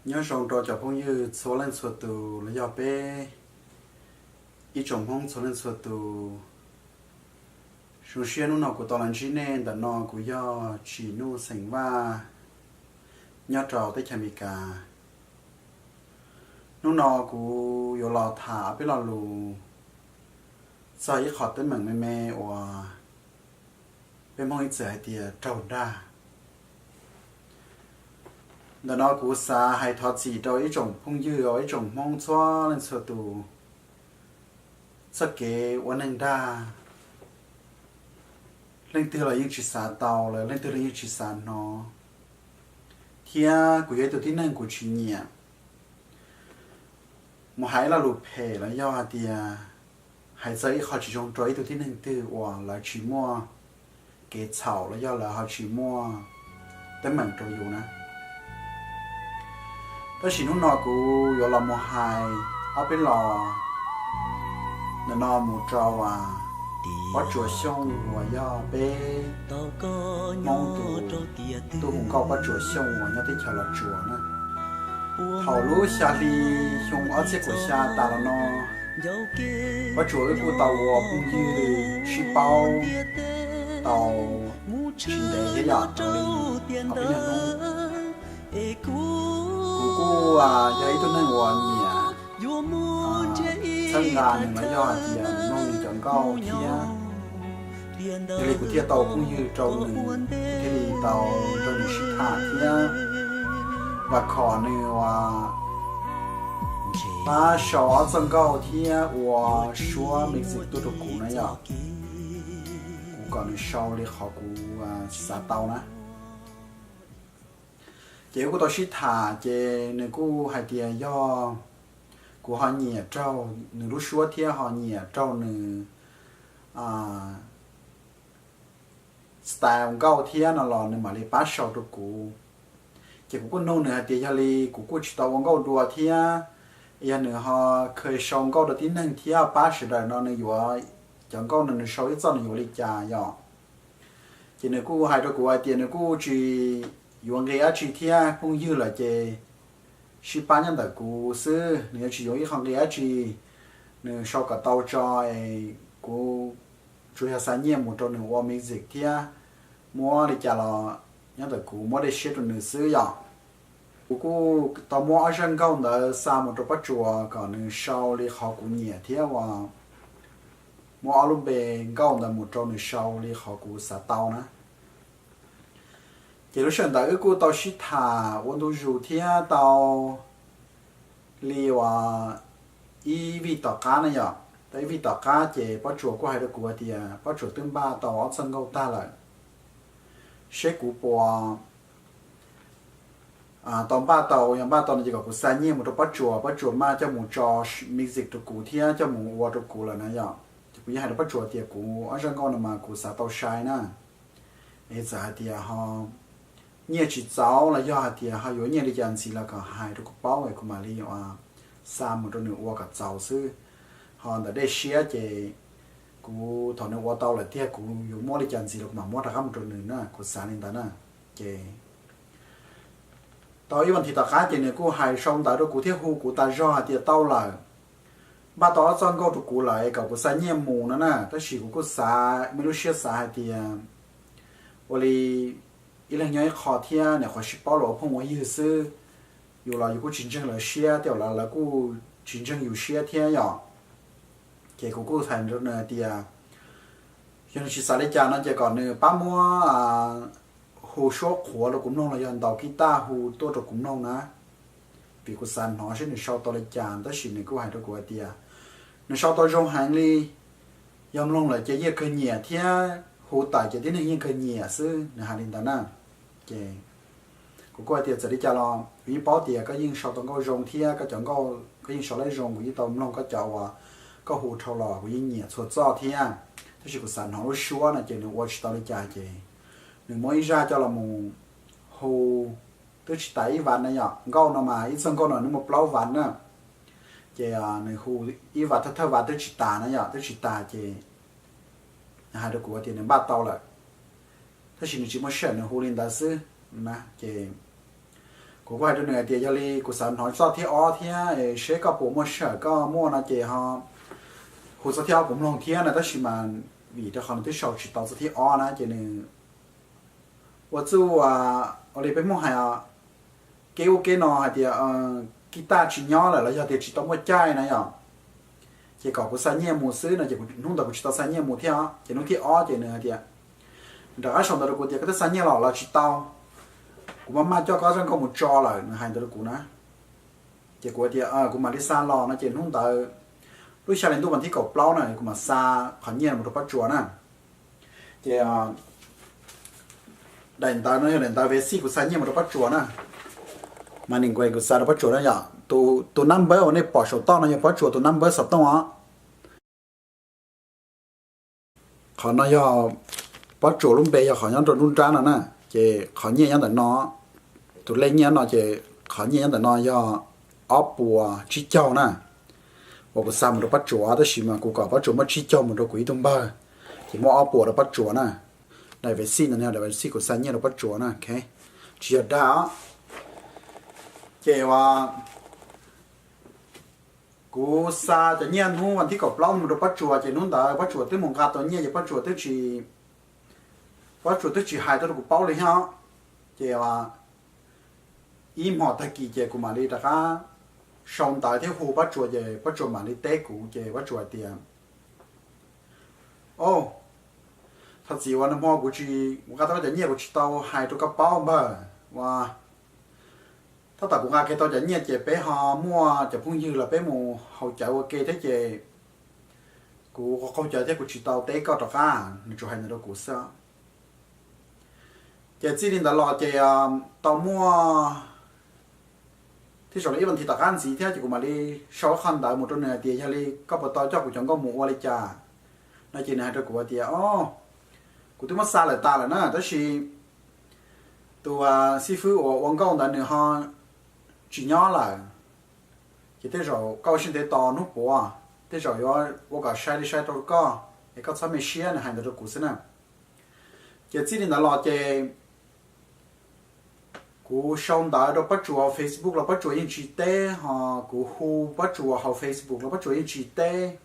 Nyob zoo rau cov phooj ywg txhua leej txhua tus los yog peb ib tsoom Hmoob txhua leej txhua tus. Zoo siab hnub no kuv tau los ntsib nej ntawm no, kuv yog Tsim Nuj xeem Vaj nyob rau teb chaws Amelikas. Hnub no kuv yuav los tham ob peb lo lus txog ib qho teeb meem me me uas peb Hmoob ib txwm hais tias raug dag. Ntawm no kuv xav hais thov txim rau ib tsoom phooj ywg, ib tsoom Hmoob txhua leej txhua tus. Txoj kev ua neeg dag, leej twg los yeej tsis xav tau lawm, leej twg los yeej tsis xav hnov. Thiab kuv yog ib tug tib neeg kuv tsis nyiam mus hais ib lo lus phem los yog hais tias hais txog ib qho tsis zoo rau ib tug tib neeg twg uas lawv tsis muaj kev txhaum los yog lawv ho tsis muaj teeb meem rau yus na. Tab sis hnub no kuv yuav los mus hais ob peb lo ntawm no mus rau Pob Tsuas Xyooj uas yog peb Hmoob tus tub hu nkauj Pob Tsuas Xyooj uas nyob teb chaws Los Tsuas na. Thaum lub xya hli xyoo ob txhiab kaum xya tas los no, Pob Tsuas wb kuj tau ua phooj ywg sib paub tau tsis ntev thiab yom, tau li ob peb nyuag hnub. Kuv kuj yog ib tug neeg uas nyiam txhawb nqa nws los yog hais tias mloog nws cov nkauj thiab. Yog li kuv thiaj tau phooj ywg rau nws, kuv thiaj li tau nrog nws sib tham thiab vam khom nws uas pab sau ob txoj nkauj thiab ua suab music tuaj rau kuv na yom. Kuv kom nws sau li qhov kuv xav tau na. Ces wb kuj tau sib tham ces nws kuj hais tias yog kuv ho nyiam raug nws lub suab thiab ho nyiam raug nws style nkauj thiab no los nws mam li pab sau rau kuv. Ces kuv kuj nug nws hais tias yog li kuv kuj tsis tau ua nkauj dua thiab, yog nws ho kheev sau nkauj rau tib neeg thiab pab sawv daws no nws yuav, cov nkauj no nws sau ib txoj nws yuav ua li cas yom. Ces nws kuj hais rau kuv hais tias nws kuj tsis yuav nqi dab tsi thiab, phooj ywg lawm ces sib pab nyob ntawm kuv xwb, nws yuav tsis yuav ib qho nqi dab tsi, nws sau kom tau tso es kuv tsuas yog xa nyiaj mus rau nws ua music thiab, muab li cas los nyob ntawm kuv muab dej siab rau nws xwb yom. Kuv kuj tau muab ob zaj nkauj ntawd xa mus rau Pob Tsuas kom nws sau li qhov kuv nyiam thiab uas muab ob lub npe nkauj ntawd mus rau nws sau li qhov kuv xav tau na. Ces lub sij hawm ntawd wb kuj tau sib tham ua ntu zus thiab tau li uas ib vij tom qab na yom. Tau ib vij tom qab ces Pob Tsuas kuj hais rau kuv hais tias Pob Tsuas twb npaj tau ob txoj nkauj tag lawm, seb kuv puas tau npaj tau, yog npaj tau no ces kom kuv xa nyiaj mus rau Pob Tsuas, Pob Tsuas maj coj mus tso music rau kuv thiab coj mus ua rau kuv lawm na yom. Ces kuv yeej hais rau Pob Tsuas tias kuv ob zaj nkauj no mas kuv xav tau sai na, es txawm hais tias ho nyiaj tsis txaus los yog hais tias ho yuav nyiaj li cas ntxiv los kom hais rau kuv paub es kuv mam li xa mus rau nws ua kom txaus xwb. Ho ntawm dej siab ces kuv thaum nws ua tau lawm tiag kuv yuav muab li cas ntxiv los kuv mam muab rov qab mus rau nws na, kuv xav li ntawd na. Ces tau ib vas thiv tom qab ces nws kuj hais sau ntawv rau kuv thiab hu kuv tas zog hais tias tau lawm, npaj tau ob txoj nkauj rau kuv lawm kom kuv xa nyiaj mus no na. Tab sis kuv kuj xav me lub siab xav hais tias ua li ib leeg nyob ib qho thiab, nyuam qhuav sib paub los ua phooj ua ywg xwb, yus los yus kuj tsis ntseeg lawv siab, tej zaum lawv kuj tsis ntseeg yus siab thiab yom. Ces kuv kuj hais rau nws hais tias yog nws tsis xav li cas no ces kom nws pab muab hu suab qhuav rau kuv mloog los yog ntaus kib taj hu tuaj rau kuv mloog na, vim kuv xav hnov seb nws sau tau li cas. Tab sis nws kuj hais rau kuv hais tias nws sau tau zoo heev li, yog mloog lawm ces yeej kawg nyiam thiab hu tawm ces tib neeg yeej kawg nyiam xwb, nws hais li ntawd na. Ces kuv kuj hais tias txawm li cas los kuv yeej paub tias koj yeej sau tau nkauj zoo thiab koj cov nkauj koj yeej sau lawv zoo, kuv yeej tau mloog koj cov uas koj hu dhau los kuv yeej nyiam txhua txoj thiab. Tab sis kuv xav hnov lub suab no ces nws ua tsis tau li cas ces nws muab ib zaj coj los mus hu, twb tsis tas ib vas na yom, nkauj no mas ib txoj nkauj no nws muaj plaub vas na. Ces nws hu ib vas thawj thawj vas twb tsis tas na yom, twb tsis tas ces nws hais rau kuv tias nws npaj tau lawm, tab sis nws tsis muaj sij hawm nws hu li ntawd xwb na. Ces Kuv kuj hais rau nws hais tias yog li kuv xav hnov txoj thib ob thiab, seb koj puas muaj sij hawm, koj muaj no ces ho hu txoj thib ob kuv mloog thiab na, tab sis mas vim rau qhov nws twb sau tsis tau txoj thib ob na ces nws ua txuj, ua li peb Hmoob hais, kev ua kev no hais tias kij taj tsis nyob lawm los yog tias tsis tau muaj caij na yom. Ces kom kuv xa nyiaj mus xwb no ces hnub ntawd kuv tsis tau xa nyiaj mus thiab. Ces hnub thib ob ces nws hais tias, nws rov qab sau ntawv rau kuv tias koj twb xa nyiaj los los tsis tau, kuv maj maj coj koj zaj nkauj mus tso lawm, nws hais ntawd rau kuv na. Ces kuv tias kuv mam li xa los no ces hnub ntawd lub xya hli ntuj vas thib kaum plaub na kuv mam xa qhov nyiaj mus rau Pob Tsuas na. Ces daim ntawv no yog daim ntawv Vexit kuv xa nyiaj mus rau Pob Tsuas na. Mas nws nkues kuv xa rau Pob Tsuas na yom. Tus nab npawb uas nej pom saum toj no yog Pob Tsuas tus nab npawb xov tooj os. Qhov no yog Pob Tsuas lub npe, yog qhov nyob rau nruab nrab no na. Ces qhov nyiaj nyob ntawm no, tus lej nyiaj no ces qhov nyiaj nyob ntawm no yog ob puas tsib caug na, uas kuv xa mus rau Pob Tsuas, tab sis mas kuv kom Pob Tsuas muab tsib caug mus rau kuv ib tug npawg, ces muab ob puas rau Pob Tsuas na. Daim Vexit ntawd yog daim Vexit kuv xa nyiaj rau Pob Tsuas na, tsis yog dag. Ces kuv xa cov nyiaj hnub vas thib kaum plaub mus rau Pob Tsuas ces hnub ntawd Pob Tsuas twb mus nqa tau nyiaj ces Pob Tsuas twb tsis, Pob Tsuas twb tsis hais tau rau kuv paub li thiab. Ces ib hmo tag kis ces kuv mam li rov qab sau ntawv thiab hu Pob Tsuas ces Pob Tsuas mam li teb kuv ces Pob Tsuas hais tias, o, thov txim uas nag hmo kuv tsis, kuv nqa tau cov nyiaj kuv tsis tau hais rau koj paub npawg, ua tab tom kuv nqa kiag tau cov nyiaj ces peb ho muaj cov phooj ywg los peb mus haus cawv ua ke thiab ces kuv qaug cawv thiab kuv tsis tau teb koj rov qab, nws tsuas hais ntawd rau kuv xwb. Ces txij li ntawd los ces tau muaj thiab zaum li ib vas thiv tom qab ntxiv thiab ces kuv mam li sau ib qho ntawv mus rau nws hais tias yog li koj puas tau coj kuv cov nkauj mus ua li cas no ces nws hais rau kuv hais tias, o, kuv twb muab xa lawm tas lawm na, tab sis tus xib fwb uas ua nkauj ntawd nws ho tsis nyob lawm, ces tej zaum koj ua siab ntev tos hnub puav, tej zaum yuav ua kom sai li sai rau koj, es koj txhob me siab, nws hais ntawd rau kuv xwb na. Ces txij li ntawd los ces kuv sau ntawv rau Pob Tsuas hauv Facebook los Pob Tsuas yeej tsis teb, ho kuv hu Pob Tsuas hauv Facebook los Pob Tsuas yeej tsis teb,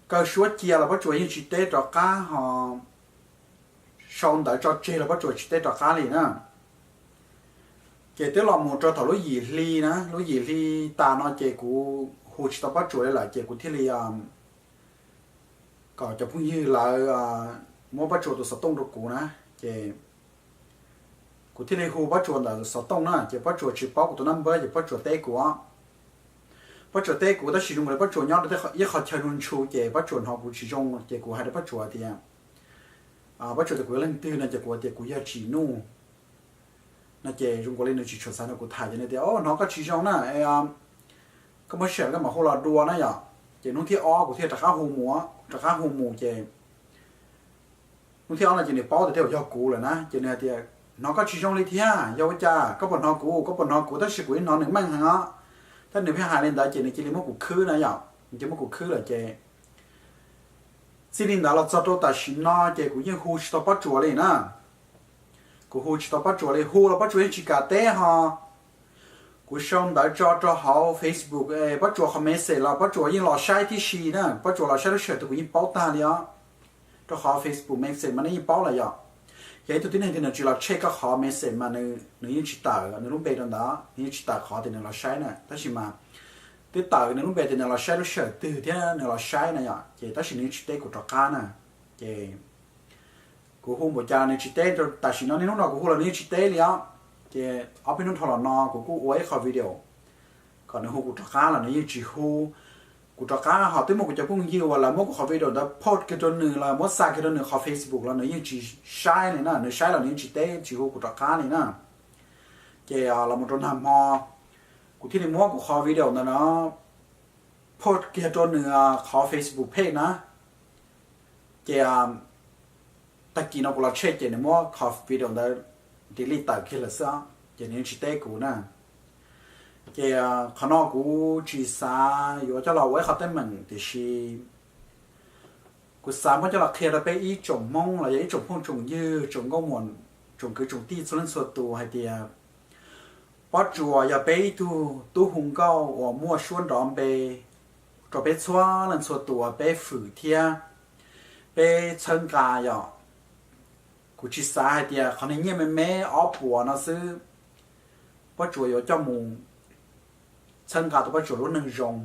kaw suab cia los Pob Tsuas yeej tsis teb rov qab, ho sau ntawv tso tseg los Pob Tsuas tsis teb rov qab li na. Ces twb los mus rau thaum lub yim hli na, lub yim hli tas no ces kuv hu tsis tau Pob Tsuas li lawm ces kuv thiaj li kom cov phooj ywg lawv muab Pob Tsuas tus xov tooj rau kuv na. Ces kuv thiaj li hu Pob Tsuas ntawm xov tooj na, ces Pob Tsuas tsis paub kuv tus nab npawb ces Pob Tsuas teb kuv. Pob Tsuas teb kuv tab sis zoo nkaus li Pob Tsuas nyob rau ib qhov chaw ntshu ntshu ces Pob Tsuas hnov kuv tsis zoo ces kuv hais rau Pob Tsuas tias, Pob Tsuas tias kuv yog leej twg no ces kuv tias kuv yog Tsim Nuj no ces zoo nkaus li nws tsis tshua xav nrog kuv tham ces nws tias, o, hnov koj tsis zoo na, koj muaj sij hawm koj mam hu los dua na yom. Ces hnub thib ob kuv thiaj rov qab hu mus, rov qab hu mus ces hnub thib ob no ces nws paub tias tej zaum yog kuv lawm na ces nws hais tias, hnov koj tsis zoo li thiab, yog ua cas koj puas hnov kuv, koj puas hnov kuv, tab sis kuv yeej hnov nws meej heev os. Tab nws pheej hais li ntawd ces nws cia li muab kuv khwb na yom, nws cia muab kuv khwb lawm ces txij li ntawd los txog rau tam sim no ces kuv yeej hu tsis tau Pob Tsuas li na. Kuv hu tsis tau Pob Tsuas li, hu los Pob Tsuas yeej tsis kam teb ho. Kuv sau ntawv tso rau hauv Facebook, Pob Tsuas qhov message los Pob Tsuas yeej los saib tib si na, Pob Tsuas los saib lub sij hawm twg kuv yeej paub tag li os. Rau qhov Facebook message mas nej yeej paub lawm yom. Yog ib tug tib neeg twg nws tsis los check koj qhov message mas nws yeej tsis tawm nws lub npe rau ntawd, nws yeej tsis tawm qhov tias nws los saib na, tab sis mas twb tawm nws lub npe tias nws los saib lub sij hawm twg thiab nws los saib na yom, ces tab sis nws yeej tsis teb kuv rov qab na. Ces kuv hu npaum cas los nws tsis teb, tam sim no niaj hnub no kuv hu los nws yeej tsis teb li os. Ces ob peb hnub dhau los no kuv kuj ua ib qho video kom nws hu kuv rov qab los nws yeej tsis hu kuv rov qab, ho twb muaj kuv cov phooj ywg uas lawv muab kuv qhov video ntawd post kiag rau nws los muab xa kiag rau nws qhov Facebook los nws yeej tsis saib li na, nws saib los nws yeej tsis teb tsis hu kuv rov qab li na. Ces los mus rau nag hmo kuv thiaj li muab kuv qhov video ntawd no post kiag rau nws qhov Facebook page na. Ces tag kis no kuv los check ces nws muab qhov video ntawd delete tawm kiag lawm xwb, ces nws yeej tsis teb kuv na. Ces qhov no kuv tsis xav yuav coj los ua ib qho teeb meem tiam sis kuv xav muab coj los qhia rau peb ib tsoom Hmoob los yog ib tsoom phooj tsoom ywg, tsoom nkauj muam, tsoom kwv tsoom tij txhua leej txhua tus hais tias Pob Tsuas yog peb ib tug tub hu nkauj uas muaj suab nrov npe rau peb txhua leej txhua tus uas peb fwm thiab peb txhawb nqa yom. Kuv tsis xav hais tias qhov niag nyiaj me me ob puas no xwb Pob Tsuas yuav coj mus txhawb nqa tau Pob Tsuas lub neej zoo.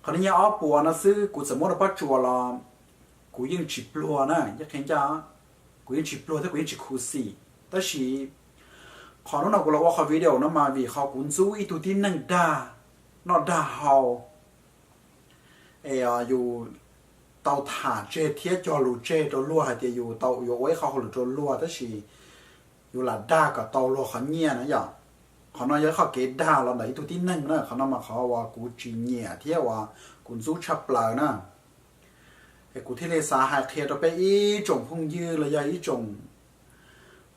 Qhov niag nyiaj ob puas no xwb kuv txawm muab rau Pob Tsuas los kuv yeej tsis pluag na, yeej qhia ncaj, kuv yeej tsis pluag thiab kuv yeej tsis khuv xim. Tab sis qhov hnub no kuv los ua qhov video no mas vim qhov kuv ntxub ib tug tib neeg dag noj dag haus es yus tau tham tseg thiab cog lus tseg rau luag hais tias yus tau yuav ua ib qho hauj lwm rau luag tab sis yus lam dag kom tau luag qhov nyiaj na yom. Qhov no yog ib qho kev dag los ntawm ib tug tib neeg na, qhov no mas qhov uas kuv tsis nyiam thiab uas kuv ntxub tshaj plaws na. Es kuv thiaj li xav hais qhia rau peb ib tsoom phooj ywg los yog ib tsoom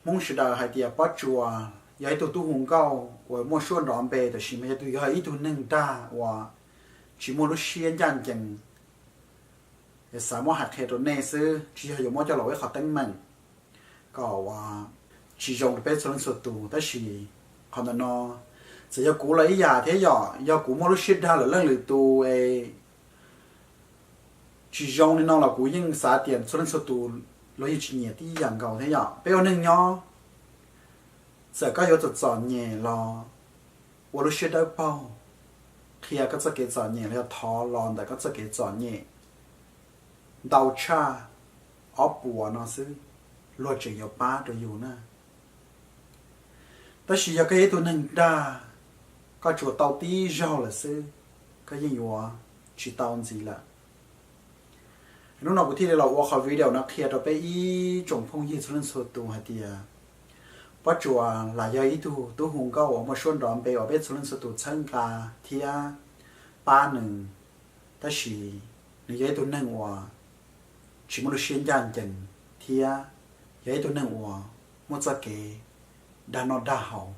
Hmoob sawv daws hais tias Pob Tsuas yog ib tug tub hu nkauj uas muaj suab nrov npe tab sis mas yog tus yog ib tug neeg dag uas tsis muaj lub siab ncaj ncees. Es xav muab hais qhia rau nej xwb, tsis yog yuav muab coj los ua ib qho teeb meem kom uas tsis zoo rau peb txhua leej txhua tus. Tab sis qhov ntawm no txawm yog kuv los ib yam thiab yom, yog kuv muaj lub siab dag lwm leej lwm tus es tsis zoo li no los kuv yeej xav tias txhua leej txhua tus los yeej tsis nyiam tib yam nkaus thiab yom. Peb ua neej nyob, txawm koj yuav txom txom nyem los ua lub siab dawb paug, qhia koj txoj kev txom nyem los yog thov los ntawm koj txoj kev txom nyem ntau tshaj ob puas no xwb, luag tseem yuav pab rau yus na. Tab sis yog koj yog ib tug neeg dag, koj tsuas tau tib zaug lawm xwb, koj yeej yuav tsis tau ntxiv lawm. Hnub no kuv thiaj li los ua qhov video no qhia rau peb ib tsoom phooj ywg txhua leej txhua tus hais tias Pob Tsuas lam yog ib tug tub hu nkauj uas muaj suab nrov npe uas peb txhua leej txhua tus txhawb nqa thiab pab nws, tab sis nws yog ib tug neeg uas tsis muaj lub siab ncaj ncees thiab yog ib tug neeg uas muaj txoj kev dag noj dag haus.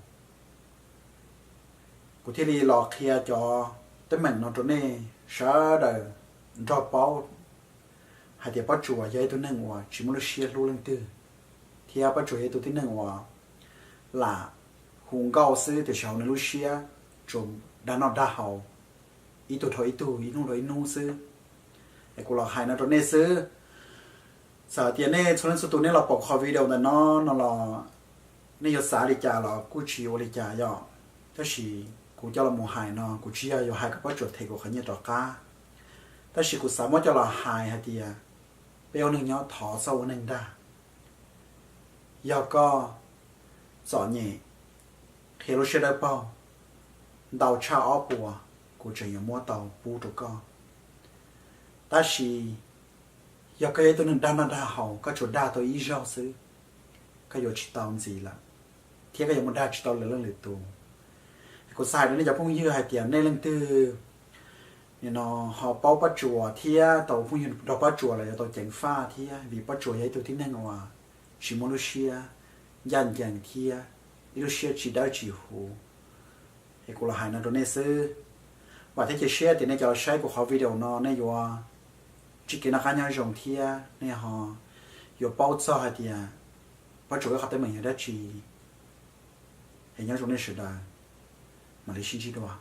Kuv thiaj li los qhia cov teeb meem no rau nej sawv daws nrog paub hais tias Pob Tsuas yog ib tug neeg uas tsis muaj lub siab hlub leej twg, thiab Pob Tsuas yog ib tug tib neeg uas lam hu nkauj xwb tiam sis hauv nws lub siab tsuas dag noj dag haus ib tug dhau ib tug, ib hnub dhau ib hnub xwb. Es kuv los hais no rau nej xwb. Txawm tias nej txhua leej txhua tus nej los pom qhov video ntawm no no los nej yuav xav li cas los kuj tsis ua li cas yom, tab sis kuv coj los mus hais no kuv tsis yog yuav hais kom Pob Tsuas them kuv qhov nyiaj rov qab, tab sis kuv xav muab coj los hais hais tias peb ua neej nyob thov txhob ua neeg dag. Yog koj txom nyem, qhia lub siab dawb paug, ntau tshaj ob puas kuv tseem yuav muab tau pub rau koj. Tab sis yog koj yog ib tug neeg dag noj dag haus, koj tsuas dag tau ib zaug xwb, koj yuav tsis tau ntxiv lawm, thiab koj yuav mus dag tsis tau lwm leej lwm tus. Kuv xav hais rau nej cov phooj ywg hais tias nej leej twg nim no ho paub Pob Tsuas thiab tau phooj ywg nrog Pob Tsuas los yuav tau ceev faj thiab, vim Pob Tsuas yog ib tug tib neeg uas tsis muaj lub siab ncaj ncees thiab ib lub siab tsis dawb tsis huv. Es kuv los hais no rau nej xwb. Vam thiab cia siab tias nej cov los saib kuv qhov video no nej yuav tsis kev noj qab nyob zoo thiab nej ho yuav paub txog hais tias Pob Tsuas ib qhov teeb meem yog dab tsi. Es nyob zoo nej sawv daws, mam li sib ntsib dua.